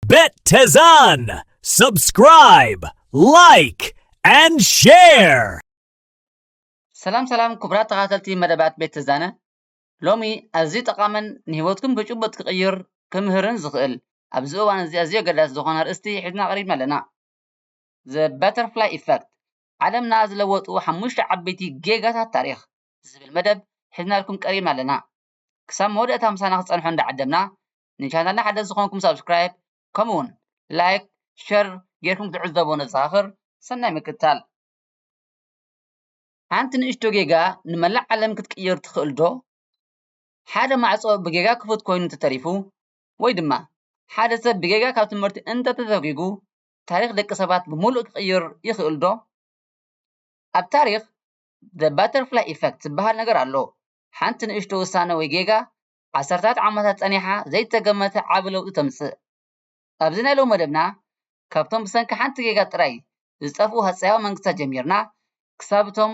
Bet Tezan. Subscribe, like, and share. ሰላም ሰላም ክቡራት ተኸታተልቲ መደባት ቤት ተዛነ፣ ሎሚ ኣዝዩ ጠቓምን ንህይወትኩም ብጭቡጥ ክቕይር ክምህርን ዝኽእል ኣብዚ እዋን እዚ ኣዝዩ ኣገዳሲ ዝኾነ ኣርእስቲ ሒዝና ቀሪብና ኣለና። The Butterfly Effect፣ ዓለምና ዝለወጡ ሓሙሽተ ዓበይቲ ጌጋታት ታሪኽ ዝብል መደብ ሒዝናልኩም ቀሪብና ኣለና። ክሳብ መወዳእታ ምሳና ክጸንሑ እንዳዓደምና፣ ንቻናልና ሓደስቲ ዝኾንኩም ሳብስክራይብ፣ ከምኡውን ላይክ፣ ሸር ጌርኩም ክትዕዘቡ ነዘኻኽር። ሰናይ ምክትታል። ሓንቲ ንእሽቶ ጌጋ ንመላእ ዓለም ክትቅይር ትኽእል ዶ? ሓደ ማዕጾ ብጌጋ ክፉት ኮይኑ እንተተሪፉ፣ ወይ ድማ ሓደ ሰብ ብጌጋ ካብ ትምህርቲ እንተተሰጒጉ፣ ታሪኽ ደቂ ሰባት ብምሉእ ክቕይር ይኽእል ዶ? ኣብ ታሪኽ The Butterfly Effect ዝበሃል ነገር ኣሎ። ሓንቲ ንእሽቶ ውሳነ ወይ ጌጋ ዓሰርታት ዓመታት ጸኒሓ ዘይተገመተ ዓቢ ለውጢ ተምጽእ። ኣብዚ ናይ ሎሚ መደብና፣ ካብቶም ብሰንኪ ሓንቲ ጌጋ ጥራይ ዝጠፍኡ ሃጸያዊ መንግስታት ጀሚርና፣ ክሳብ እቶም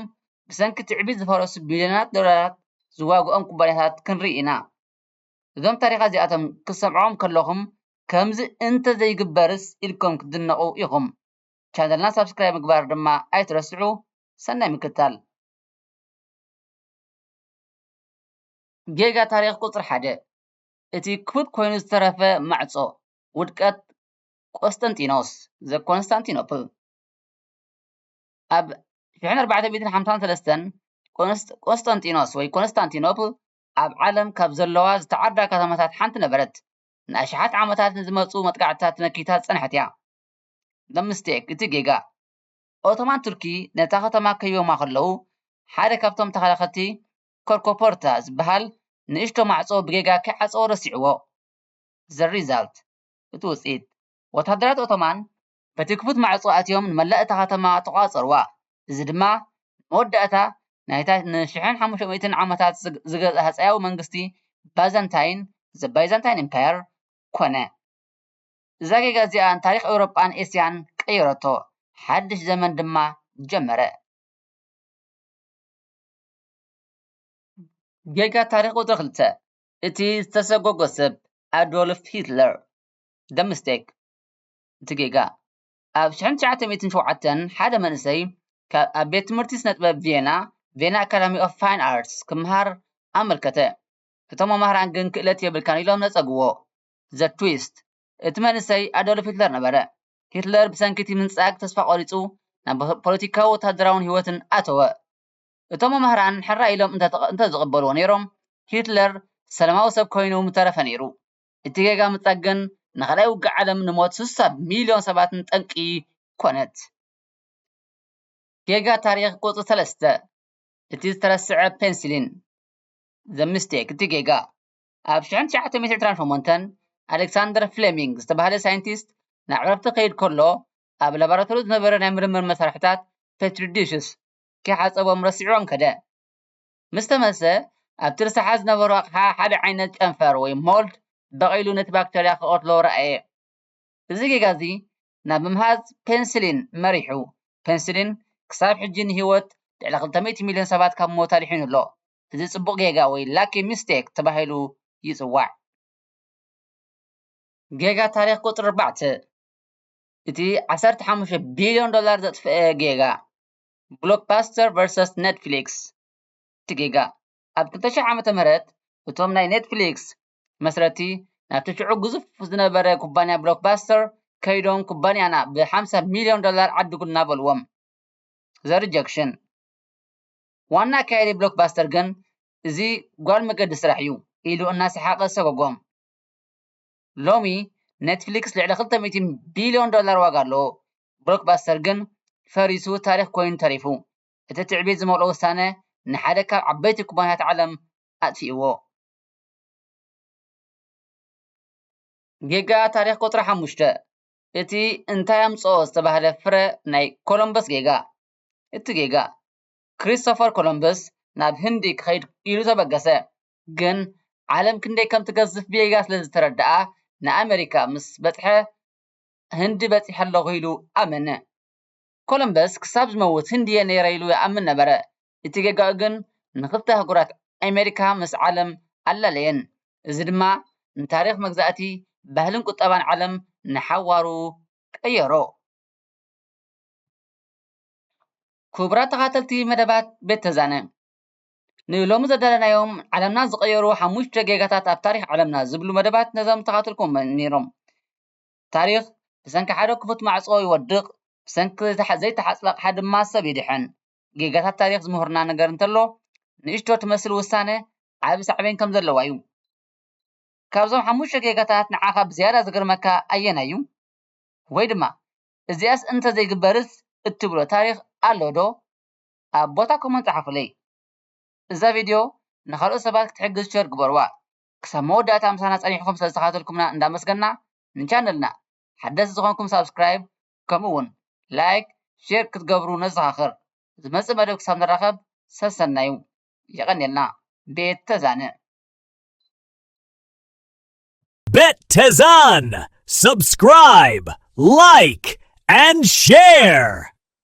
ብሰንኪ ትዕቢት ዝፈረሱ ቢልዮናት ዶላራት ዝዋግኦም ኩባንያታት ክንርኢ ኢና። እዞም ታሪኻት እዚኣቶም ክትሰምዕዎም ከለኹም፣ ከምዚ እንተዘይግበርስ ኢልኩም ክትድነቑ ኢኹም። ቻነልና ሳብስክራይብ ምግባር ድማ ኣይትረስዑ። ሰናይ ምክትታል። ጌጋ ታሪኽ ቁጽሪ ሓደ፣ እቲ ክፉት ኮይኑ ዝተረፈ ማዕጾ፣ ውድቀት ቆስጠንጢኖስ፣ The Constantinople። ኣብ ሽሕን ኣርባዕተ ሚእትን ሓምሳን ሰለስተን፣ ቆንስጣንጢኖስ ወይ ኮንስታንቲኖፕል ኣብ ዓለም ካብ ዘለዋ ዝተዓርዳ ከተማታት ሓንቲ ነበረት። ንኣሽሓት ዓመታት ንዝመጹ መጥቃዕትታት መኪታ ዝጸንሐት እያ። The Mistake፣ እቲ ጌጋ። ኦቶማን ቱርኪ ነታ ከተማ ከይቦማ ከለዉ፣ ሓደ ካብቶም ተኸላኸልቲ ኮርኮፖርታ ዝበሃል ንእሽቶ ማዕጾ ብጌጋ ከይዓጸዎ ረሲዕዎ። The Result፣ እቲ ውጽኢት። ወተሃደራት ኦቶማን በቲ ክፉት ማዕጾ ኣትዮም ንመላእ እታ ከተማ ተቖጻጸርዋ። እዚ ድማ ንመወዳእታ ናይታ ንሽሕን ሓሙሽተ ሚእትን ዓመታት ዝገዝኣ ሃጸያዊ መንግስቲ ባዛንታይን፣ The Byzantine Empire፣ ኮነ። እዛ ጌጋ እዚኣ ንታሪኽ ኤውሮጳን ኤስያን ቀየረቶ፣ ሓድሽ ዘመን ድማ ጀመረ። ጌጋ ታሪኽ ቁጽሪ ክልተ፣ እቲ ዝተሰጎጎ ሰብ ኣዶልፍ ሂትለር። The Mistake፣ እቲ ጌጋ። ኣብ ሽሕን ትሽዓተ ሚእትን ሸውዓተን ሓደ መንእሰይ ካብ ኣብ ቤት ትምህርቲ ስነ ጥበብ ቪየና፣ Vienna Academy of Fine Arts፣ ክምሃር ኣመልከተ። እቶም መማህራን ግን ክእለት የብልካን ኢሎም ነጸግዎ። The Twist፣ እቲ መንእሰይ ኣዶልፍ ሂትለር ነበረ። ሂትለር ብሰንኪ እቲ ምንጻግ ተስፋ ቆሪጹ ናብ ፖለቲካዊ ወተሃደራውን ህይወትን ኣተወ። እቶም መማህራን ሕራይ ኢሎም እንተ ዝቕበልዎ ነይሮም፣ ሂትለር ሰላማዊ ሰብ ኮይኑ ምተረፈ ነይሩ። እቲ ጌጋ ምጻግ ግን ንኻልኣይ ውግእ ዓለም ንሞት ስሳ ሚልዮን ሰባትን ጠንቂ ኮነት። ጌጋ ታሪኽ ቁጽሪ ሰለስተ፣ እቲ ዝተረስዐ ፔንሲሊን። The Mistake፣ እቲ ጌጋ። ኣብ ሽሕን ትሽዓተ ሚእትን ዕስራን ሸሞንተን ኣሌክሳንደር ፍሌሚንግ ዝተባህለ ሳይንቲስት ናብ ዕረፍቲ ክኸይድ ከሎ፣ ኣብ ላቦራቶሪ ዝነበረ ናይ ምርምር መሳርሕታት ፔትሪ ዲሽስ ከይሓጸቦም ረሲዕዎም ከደ። ምስ ተመልሰ፣ ኣብቲ ርስሓት ዝነበሩ ኣቕሓ ሓደ ዓይነት ጨንፈር ወይ ሞልድ በቒሉ ነቲ ባክተርያ ክቐትሎ ረኣየ። እዚ ጌጋ እዚ ናብ ምምሃዝ ፔንስሊን መሪሑ። ፔንስሊን ክሳብ ሕጂ ንህይወት ልዕሊ ክልተ ሚእቲ ሚልዮን ሰባት ካብ ሞት ኣድሒኑ ኣሎ። እዚ ጽቡቕ ጌጋ ወይ ላኪ ሚስቴክ ተባሂሉ ይጽዋዕ። ጌጋ ታሪኽ ቁጽሪ ኣርባዕተ፣ እቲ ዓሰርተ ሓሙሽተ ቢልዮን ዶላር ዘጥፍአ ጌጋ፣ ብሎክባስተር ቨርሰስ ኔትፍሊክስ። እቲ ጌጋ፣ ኣብ ክልተ ሽሕ ዓመተ ምህረት እቶም ናይ ኔትፍሊክስ መስረቲ ናብቲ ሽዑ ግዙፍ ዝነበረ ኩባንያ ብሎክባስተር ከይዶም፣ ኩባንያና ብ ሓምሳ ሚልዮን ዶላር ዓድጉልና በልዎም። The Rejection። ዋና ኣካያዲ ብሎክባስተር ግን፣ እዚ ጓል መገዲ ስራሕ እዩ ኢሉ እናሰሓቐ ሰጎጎም። ሎሚ ኔትፍሊክስ ልዕሊ ክልተ ሚእቲ ቢልዮን ዶላር ዋጋ ኣለዎ። ብሎክባስተር ግን ፈሪሱ ታሪኽ ኮይኑ ተሪፉ። እቲ ትዕቢት ዝመልኦ ውሳነ ንሓደ ካብ ዓበይቲ ኩባንያታት ዓለም ኣጥፊእዎ። ጌጋ ታሪኽ ቁጽሪ ሓሙሽተ፣ እቲ እንታይ ኣምጽኦ ዝተባህለ ፍረ ናይ ኮሎምበስ ጌጋ። እቲ ጌጋ፣ ክሪስቶፈር ኮሎምበስ ናብ ህንዲ ክኸይድ ኢሉ ተበገሰ። ግን ዓለም ክንደይ ከም ትገዝፍ ብጌጋ ስለ ዝተረድኣ፣ ንኣመሪካ ምስ በጽሐ፣ ህንዲ በጺሐ ኣለኹ ኢሉ ኣመነ። ኮሎምበስ ክሳብ ዝመውት ህንዲ እየ ነይረ ኢሉ ይኣምን ነበረ። እቲ ጌጋኡ ግን ንኽልተ ኣህጉራት ኣሜሪካ ምስ ዓለም ኣላለየን። እዚ ድማ ንታሪኽ መግዛእቲ፣ ባህልን ቁጠባን ዓለም ንሓዋሩ ቀየሮ። ክቡራት ተኻተልቲ መደባት ቤት ተዛነ፣ ንሎሚ ዘዳለናዮም ዓለምና ዝቐየሩ ሓሙሽተ ጌጋታት ኣብ ታሪኽ ዓለምና ዝብሉ መደባት ነዞም ተኻተልኩም ነይሮም። ታሪኽ ብሰንኪ ሓደ ክፉት ማዕጾ ይወድቕ፣ ብሰንኪ ዘይተሓጽበ ኣቕሓ ድማ ሰብ ይድሕን። ጌጋታት ታሪኽ ዝምህሩና ነገር እንተሎ፣ ንእሽቶ ትመስል ውሳነ ዓቢ ሳዕቤን ከም ዘለዋ እዩ። ካብዞም ሓሙሽተ ጌጋታት ንዓኻ ብዝያዳ ዝገርመካ ኣየናይ እዩ? ወይ ድማ እዚኣስ እንተዘይግበርስ እትብሎ ታሪኽ ኣሎ ዶ? ኣብ ቦታ ኮመንት ጸሓፉለይ። እዛ ቪድዮ ንኻልኦት ሰባት ክትሕግዝ ሸር ግበርዋ። ክሳብ መወዳእታ ምሳና ጸኒሕኩም ስለ ዝተኻተልኩምና እንዳመስገና፣ ንቻነልና ሓደስቲ ዝኾንኩም ሳብስክራይብ፣ ከምኡ እውን ላይክ፣ ሼር ክትገብሩ ነዘኻኽር። ዝመጽእ መደብ ክሳብ ንራኸብ ሰሰናዩ። የቐንየልና። ቤት ተዛነ። Bet Tezan! Subscribe, like, and share!